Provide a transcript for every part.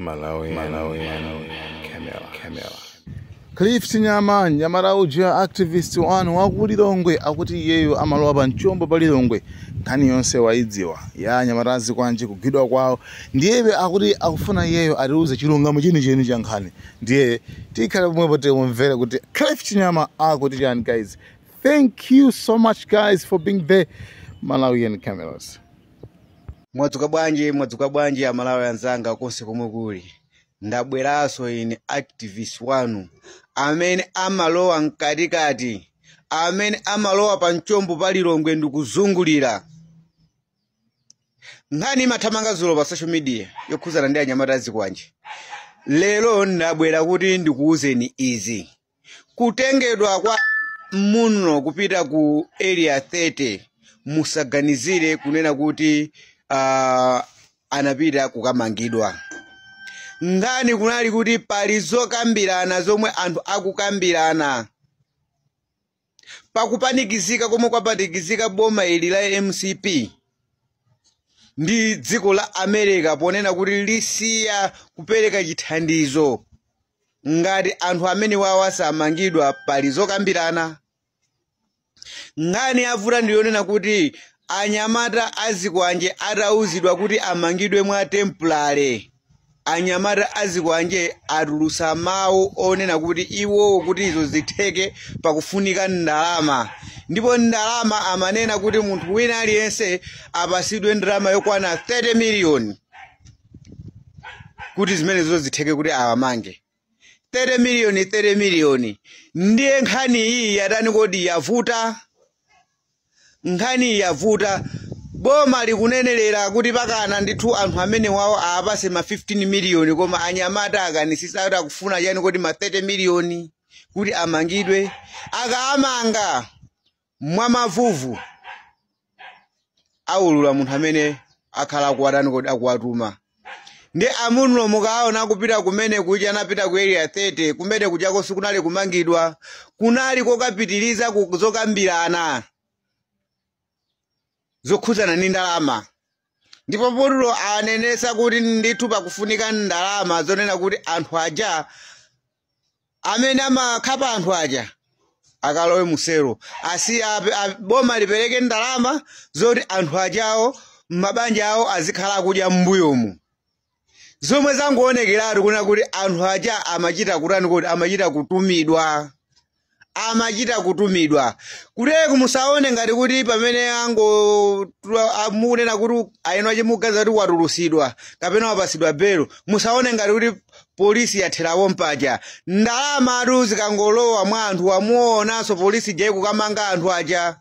Malawi, Malawi, Camera, Camera. Cliff Chinyama, mnyamata uja activist wanu waku Lilongwe, akuti iyeyo amalowa pa mchombo pa Lilongwe, nkhani yonse waidziwa ya anyamata azikwanje kugwidwa kwawo. Ndiyebe akuti akufuna iyeyo atiuze chilungamo chenicheni cha nkhani. Ndiye tikhale pomwepo timumvere kuti Cliff Chinyama akuti chani. Guys, thank you so much, guys, for being there. Malawian Cameras. Mwadzuka bwanji? Mwadzuka bwanji, Amalawi anzanga konse komwe kuli? Ndabweranso ine activist wanu amene amalowa mkatikati, amene amalowa pa mchombo pa Lilongwe ndikuzungulira. Nkhani imathamanga dzulo pa social media yokhuzana ndi anyamata azikwanje. Lero ndabwera kuti ndikuwuzeni izi: kutengedwa kwa Muno kupita ku Area 30, musaganizire kunena kuti anapita kukamangidwa. Nkhani kunali kuti pali zokambirana zomwe anthu akukambirana pakupanikizika komwe kwapanikizika boma ili la MCP ndi dziko la America, ponena kuti lisiya kupereka chithandizo ngati anthu amene wawa samangidwa. Pali zokambirana. Nkhani yavuta ndiyonena kuti anyamata azikwanje atauzidwa kuti amangidwe mwa temporary, anyamata azikwanje atulusa mawu onena kuti iwowo kuti izo zitheke pakufunika ndalama, ndipo ndalama amanena kuti munthu wina aliyense apasidwe ndalama yokwana 30 miliyoni kuti zimenezo zitheke, kuti awamange. 30 miliyoni, 30 miliyoni. Ndiye nkhani iyi yatani kodi? Yavuta. Nkhani iyi yavuta. Boma likunenerera kuti pakana ndithu anthu amene wawo aapase ma 15 miliyoni, koma anyamata akanisisa kuti akufuna chani kodi? Ma 30 miliyoni kuti amangidwe. Akaamanga mwamavuvu, aulula munthu amene akhala akuwatani kodi? Akuwatuma. Ndi amuno mukaona kupita kumene kuja, anapita ku Area 30 kumene kujako sikunali kumangidwa, kunali kokapitiliza zokambirana zokhudzana ndi ndalama. Ndipo Paulo anenesa kuti ndithu pakufunika ndalama zonena kuti anthu aja amene amakhapa anthu aja akalowe musero, asi boma lipereke ndalama zoti anthu ajawo m'mabanja awo azikhala akudya m'mbuyomu. Zomwe zangoonekeratu kunena kuti anthu aja amachita kutani kuti? Amachita kutumidwa, amachita kutumidwa. Kuteku musaone ngati kuti pamene ango mukunena kuti ayeno achimugaza kuti watulusidwa kapena wapasidwa belo, musaone ngati kuti polisi yatherapo mpaja. Ndalama atu zikangolowa mwa anthu, wamuonanso polisi jayi kukamanga anthu aja.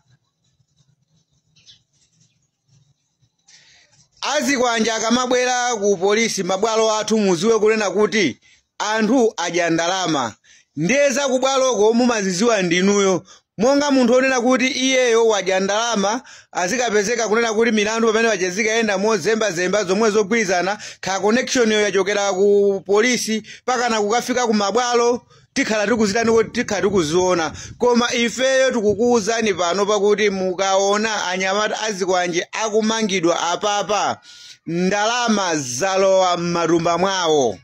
Azikwanja akamabwera ku polisi, mabwalo athu, muziwe kunena kuti anthu adya ndalama. Ndiye zakubwaloko mumaziziwa ndinuyo. Monga munthu onena kuti iyeyo wadya ndalama, azikapezeka kunena kuti milandu pamene paja zikayenda mozembazemba, zomwe zogwirizana kha connection yo yachokera ku polisi pakana kukafika ku mabwalo, tikhala tikuzitani kuti? Tikhala tikuziona. Koma ifeyo tikukuwuzani pano pakuti mukaona anyamata azikwanje akumangidwa apapa, ndalama zalowa m'matumba mwawo.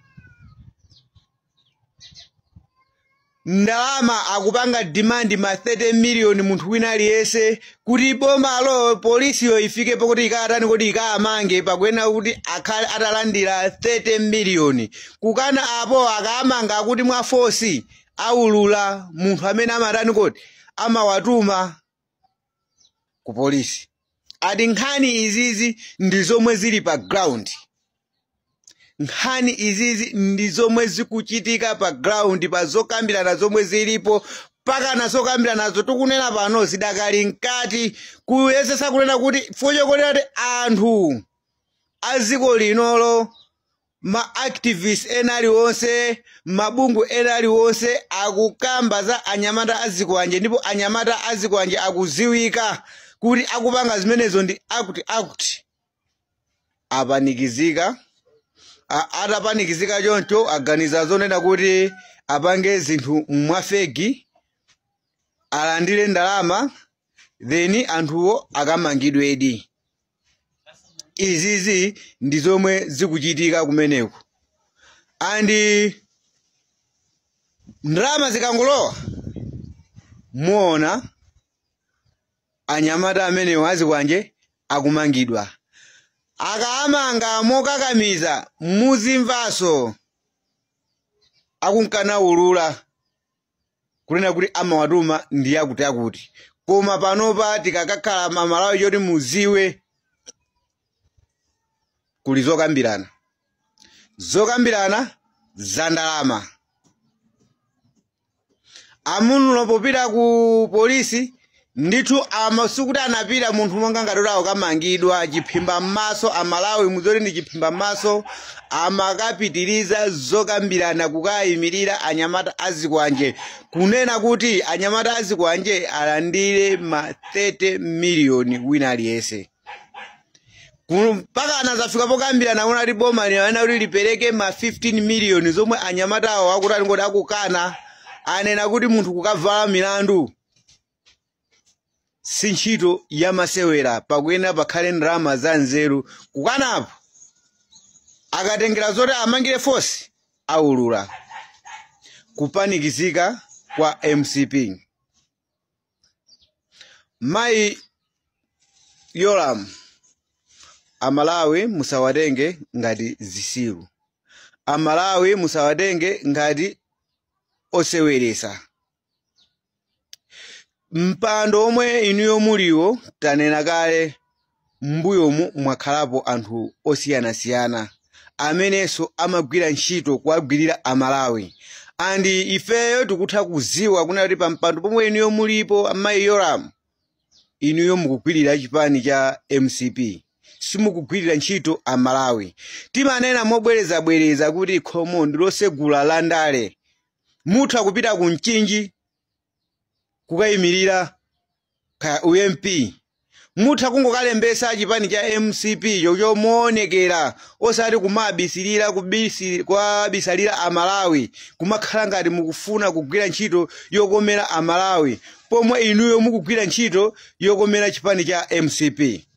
Ndalama akupanga demand ma 30 miliyoni munthu wina aliyense kuti bomalo, polisiyo ifike pakuti ikatani kuti? Ikaamange, pakuyenera kuti akhale atalandira 30 miliyoni. Kukana apo, akaamanga kuti mwa force, aulula munthu amene amatani kuti? Amawatuma ku polisi. Ati nkhani izizi ndi zomwe zili pa ground, nkhani izizi ndi zomwe zikuchitika pa ground, pa zokambirana zomwe zilipo pakana. Zokambiranazo tikunena pano zidakali mkati, kuyesesa kunena kuti fuchokolera kuti anthu a dziko linolo, ma activists ena aliwonse, mabungwe ena aliwonse akukamba za anyamata azikwanje, ndipo anyamata azikwanje akuziwika kuti akupanga zimenezo ndi akuti apanikizika. Atapanikizika choncho, aganiza zonena kuti apange zinthu mwa fake, alandire ndalama, then anthuwo akamangidwedi. Izizi ndi zomwe zikuchitika kumeneko. And ndalama zikangolowa, muona anyamata amenewo azikwanje akumangidwa. Akaamanga mokakamiza, muzimvaso akunkanaulula kunena kuti amawatuma ndi akuti akuti. Koma panopa tikakakhala Mamalawi choti muziwe kuli zokambirana, zokambirana za ndalama. Amunulo popita ku polisi ndithu amasukuti anapita munthu monga ngati akamangidwa chiphimba m'maso. Amalawi muzoti ndi chiphimba m'maso, amakapitiriza zokambirana kukayimirira anyamata azikwanje, kunena kuti anyamata azikwanje alandire ma 30 miliyoni wina aliyense. Mpaka anazafika pokambirana kuna kuti boma lina kuti lipereke ma 15 miliyoni zomwe anyamata awo akuti ngoti akukana. Anena kuti munthu kukavala milandu si ntchito ya masewera, pakuyenera pakhale ndalama za nzeru. Kukanapo akatengera zoti amangire force aulula. Kupanikizika kwa MCP. Mayi Yolam, Amalawi musawatenge ngati zisilu, Amalawi musawatenge ngati oseweresa. Mpando omwe inuyo muliwo, tanena kale m'mbuyomu mwakhalapo anthu osiyanasiyana amenenso amagwira ntchito kuwagwirira Amalawi, and ifeyo tikutha kuziwa kuna kuti pa mpando pomwe inuyo mulipo, amayi Yolam, inuyo mukugwirira chipani cha MCP, simukugwirira ntchito Amalawi. Timanena mobwerezabwereza kuti khomo ndi losegula la ndale, mutha kupita ku Mchinji kukayimirira ka UMP, mutha kungokalembesa chipani cha MCP chochomoonekera, osati kumabisilira kuwabisalira Amalawi, kumakhala ngati mukufuna kugwira ntchito yokomera Amalawi pomwe inuyo mukugwira ntchito yokomera chipani cha MCP.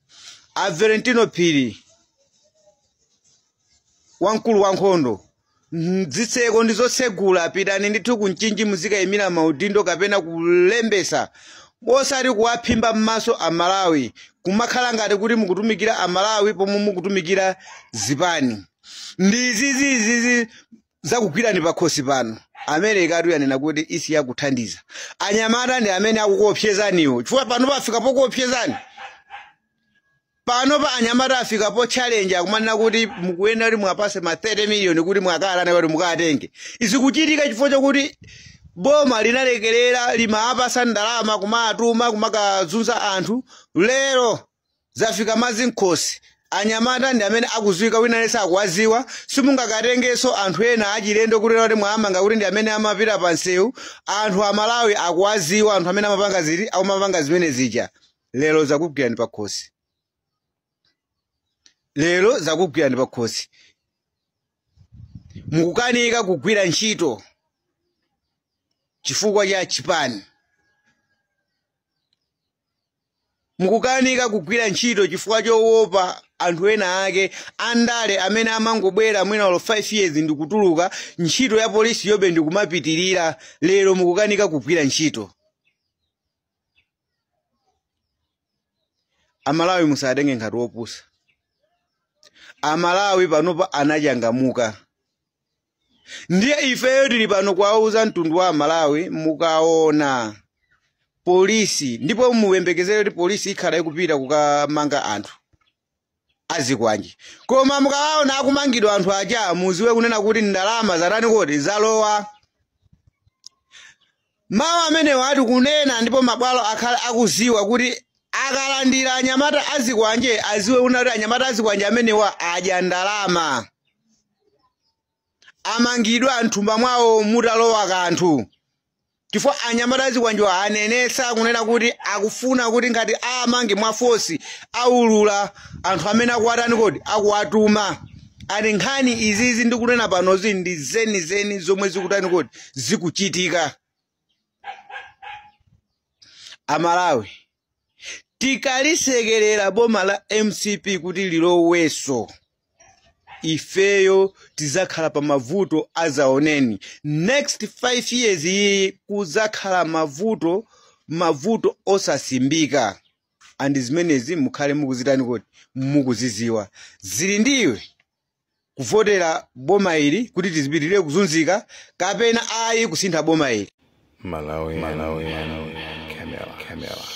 A Valentino Phiri, wamkulu wa nkhondo, zitseko ndi zotsegula, pitani ndithu ku Mchinji muzikayimira maudindo kapena kulembesa, osati kuwaphimba m'maso Amalawi, kumakhala ngati kuti mukutumikira Amalawi pomwe mukutumikira zipani. Ndi izizizizi zakugwirani pakhosi pano. America atu yanena kuti isi yakuthandiza anyamata ndi amene akukuopsezaniwo, chifukwa pano pafika pokuopsezani. Pano pa anyamata afika po challenge, akumanena kuti mukuyenda kuti mwapase ma 30 miliyoni kuti mwakalana kuti mukatenge. Izi kuchitika chifukwa chokuti boma linalekerera, limapasa ndalama kumatuma kumakazunza anthu. Lero zafika madzi nkhosi, anyamata ndi amene akuziwika, wina aliyense akuwaziwa. Simungakatengenso anthu ena achilendo kuti kuti mwamanga kuti ndi amene amapita pa nsewu. Anthu Amalawi akuwaziwa anthu amene amapanga ziti, amapanga zimene zija. Lero zakugwirani pakhosi, lero zakugwirani pakhosi, mukukanika kugwira ntchito chifukwa cha chipani, mukukanika kugwira ntchito chifukwa choopa anthu ena ake andale amene amangobwera mwina olo 5 years ndikutuluka, ntchito ya polisi yobe ndikumapitirira. Lero mukukanika kugwira ntchito. Amalawi musatenge ngati wopusa. Amalawi panopa anachangamuka, ndiye ifeyo tili pano kuwauza mtundu wa Amalawi, mukaona polisi ndipo muyembekezere kuti polisi ikhala ikupita kukamanga anthu azikwanje, koma mukawaona akumangidwa anthu aja muziwe kunena kuti ndalama zatani kodi zalowa. Mawu amenewo ati kunena, ndipo mabwalo akhala akuziwa kuti akalandira anyamata azikwanje aziwe kunena kuti anyamata azikwanje amenewa adya ndalama, amangidwa mthumba mwawo mutalowa kanthu, chifukwa anyamata azikwanje anenesa kunena kuti akufuna kuti ngati amange mwafosi aulula anthu amene akuwatani kodi akuwatuma. Ani nkhani izizi ndikunena panozi ndi zenizeni zomwe zikutani kodi zikuchitika. Amalawi tikalisekerera boma la MCP kuti liloweso, ifeyo Tizakhala pa mavuto azaoneni. Next 5 years iyi kuzakhala mavuto, mavuto osasimbika. And zimenezi mukhale mukuzitani kuti mukuziziwa. Zili ndiwe kuvotera boma ili kuti tizipitirire kuzunzika kapena ayi kusintha boma ili. Malawi, Malawi, Camera, Camera.